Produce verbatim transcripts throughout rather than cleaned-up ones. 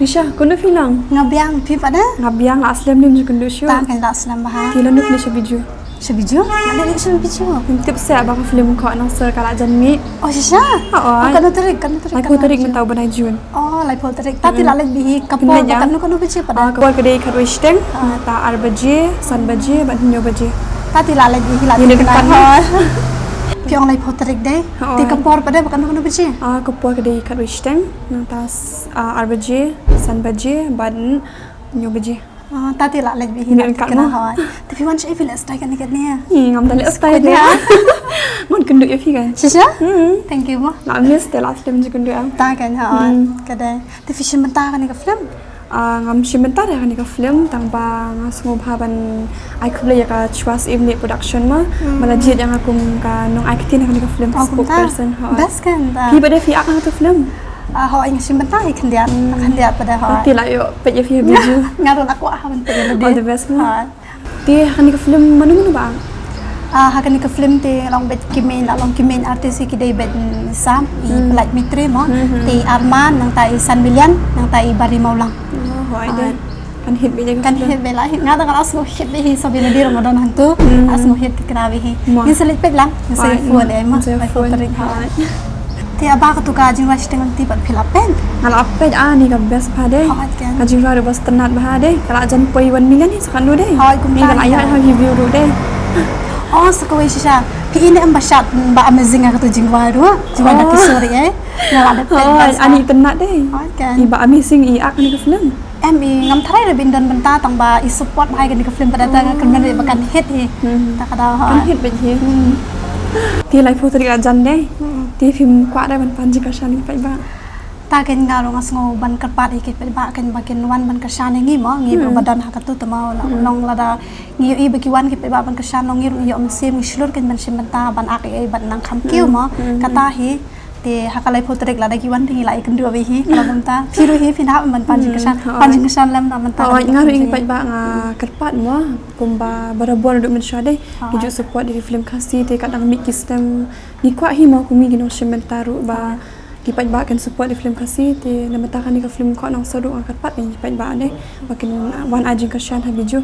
Sha, kumno phi long? Nga biang, phi pat de? Nga biang, la slem ne em jingkynduh shuh? Tang kan la slem bha. Te lano phi leit sha Bijou? Sha Bijou? Nga leit sha Bijou. Ngam tip seh ba ka film Khoh Nongsor ka la jan mih. Oh, shisha? Ha, oh. Oh, katno tarik, katno tarik? Laiphew tarik mynta u bnai June. Oh, laiphew tarik. Ta te la leit beit hi ka por, katno, katno baje pat de? Ah, ka por ka dei khatwei shiteng, mynta ar baje, san baje bad hynñiew baje. Ta te la leit beit hi la. Phi ong laiphew tarik de. Te ka por pat de ba katno, katno baje? Ah, ka por ka dei khatwei shiteng, mynta ar baje, san baje bad hynñiew baje. Ah, ta te la leit beit hi. Te phi wan shaei phi leh style kane kane? Ngam da leh style de. Ngan kynduh ïa phi kan. Shisha? Thank you mo. La miss te la slem jingkynduh em. Ta kan ha. Ka dei. Te phi shim bynta kane ka film? Ah, ngam shim bynta de kane ka film tang ba nga sngewbha ban ai khublei ïa ka Chwas Imni Production mo. Ba la jied ïa nga kum ka nong ai ktien ha kane ka film, spokesperson. Best kan ta. Phi pat de phi act ha kane ka film? Ah, hooid, nga shim bynta hi khyndiat, khyndiat pat de, hooid. Te la ïoh peit ïa phi ha Bijou. Nga ruh la kwah ha ban peit ïa lade. All the best mo. Hooid. Te ha kane ka film mano mano ba? Ah, ha kane ka film te long beit ki main, la long ki main artist hi ki dei beit, mm, Sam, i Pyllait Mitri mo, te i Arman, nangta i San Million, nangta i Bari Mawlang. Oh, hooid de. Kan hit beit ïa ka film. Kan hit beit, la hit. Nga da nga la sngewhit beit hi, sabla lade ruh nga don hangto. La sngewhit khnang beit hi. Ngin sa leit peit lang, ngin sa ïa phone eh mo. Laiphew tarik. Te aba katu ka jingrwai shiteng lynti pat phi la peit? Nga la peit, ani ka best bha de. Ka jingrwai ruh ba sngewtynnat bha de. Ka la jan poi one million hi sa kano de. Hooid, kumta. Ka la ïaid ha ki view ruh de. Oh, sa kawei shisha. Phi i ne em ba shad, ba amazing ha katu jingrwai ruh. Jingrwai da ki suri eh. Nga la dep peit. Hooid, ani tynnat de. Hooid kan. I ba amazing i act ha kane ka film. Em, i ngam tharai ruh ba in don bynta tang ba i support bha ïa kane ka film pat de, nga kyrmen ruh ba kan hit hi. Ta ka daw ha. Kan hit beit hi. Te laiphew tarik la jan de. Te phim kwah de ban pan jingkyrshan ïa ki paidbah? Ta kan, nga ruh nga sngew ban kyrpad ïa ki paidbah kan ba kin wan ban kyrshan ïa ngi mo, ngi ruh ba don ha katu te mo, long lada ngi ïohi ba ki wan ki paidbah ban kyrshan, long ngi ruh ngi ïoh mynsiem, ngi shlur kan ban shim bynta ban act ïa bad nang kham kiew mo. Kata hi. Te ha ka laiphew tarik lada ki wan te ngi la ïakynduh beit hi, ka la kumta. Phi ruh hi phin hap ban pan jingkyrshan, pan jingkyrshan lem na mynta. Hooid, nga ruh ïa ki paidbah nga kyrpad mo, kumba barabor naduh mynshuwa de. Ki ju support ïa ki film Khasi te ka dang mih ki snem. Ngi kwah hi mo kum ngi ki nongshim bynta ruh ba ki paidbah kin support ïa ki film Khasi te na mynta kane ka film Khoh Nongsor ruh nga kyrpad ïa ki paidbah de ba kin wan ai jingkyrshan ha Bijou.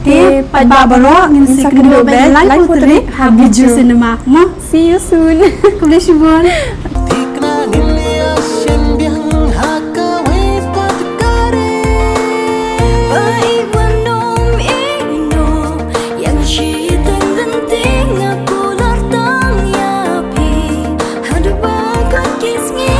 Te paidbah baroh ngin sa ïakynduh beit laiphew tarik ha Bijou Cinema. Mo, see you soon. Khublei shibun. Thikna ngin ïa shem biang ha kawei pat ka ri. Ba i wan ym i no, ïa nga shi teng dang ting nga kular tang ïa phi. Haduh ba ka ki sngi